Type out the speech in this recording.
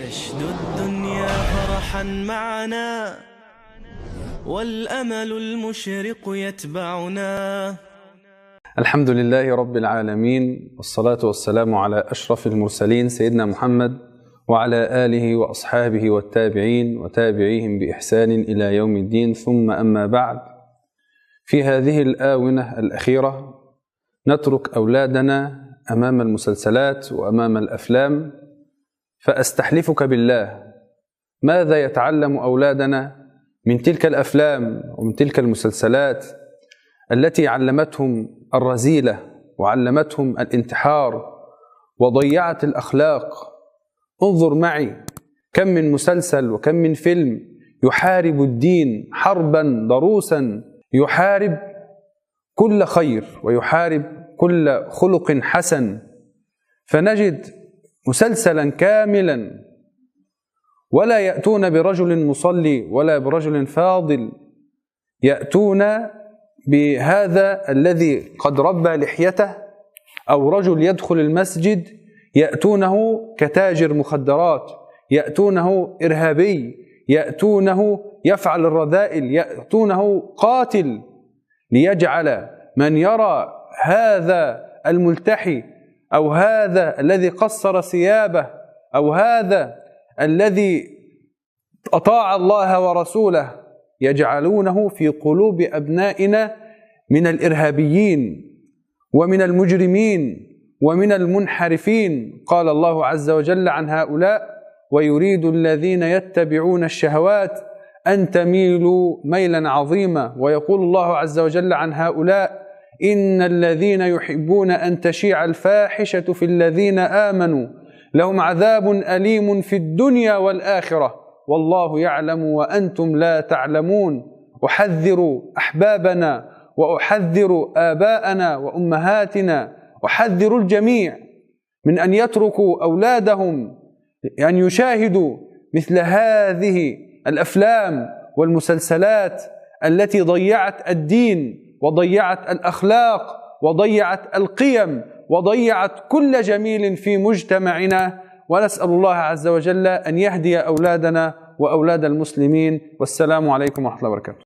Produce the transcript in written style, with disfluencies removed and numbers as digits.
تشدو الدنيا فرحا معنا والأمل المشرق يتبعنا. الحمد لله رب العالمين، والصلاة والسلام على أشرف المرسلين سيدنا محمد وعلى آله وأصحابه والتابعين وتابعيهم بإحسان إلى يوم الدين، ثم أما بعد. في هذه الآونة الأخيرة نترك أولادنا أمام المسلسلات وأمام الأفلام، فأستحلفك بالله ماذا يتعلم أولادنا من تلك الأفلام ومن تلك المسلسلات التي علمتهم الرذيلة وعلمتهم الانتحار وضيعت الأخلاق. انظر معي كم من مسلسل وكم من فيلم يحارب الدين حربا ضروسا، يحارب كل خير ويحارب كل خلق حسن، فنجد مسلسلا كاملا ولا يأتون برجل مصلي ولا برجل فاضل، يأتون بهذا الذي قد ربى لحيته أو رجل يدخل المسجد يأتونه كتاجر مخدرات، يأتونه إرهابي، يأتونه يفعل الرذائل، يأتونه قاتل، ليجعل من يرى هذا الملتحي أو هذا الذي قصر ثيابه أو هذا الذي أطاع الله ورسوله يجعلونه في قلوب أبنائنا من الإرهابيين ومن المجرمين ومن المنحرفين. قال الله عز وجل عن هؤلاء: ويريد الذين يتبعون الشهوات أن تميلوا ميلا عظيما. ويقول الله عز وجل عن هؤلاء: إن الذين يحبون أن تشيع الفاحشة في الذين آمنوا لهم عذاب أليم في الدنيا والآخرة والله يعلم وأنتم لا تعلمون. أحذر أحبابنا وأحذر آباءنا وأمهاتنا، أحذر الجميع من أن يتركوا أولادهم أن يشاهدوا مثل هذه الأفلام والمسلسلات التي ضيعت الدين وضيعت الأخلاق وضيعت القيم وضيعت كل جميل في مجتمعنا. ونسأل الله عز وجل أن يهدي أولادنا وأولاد المسلمين. والسلام عليكم ورحمة الله وبركاته.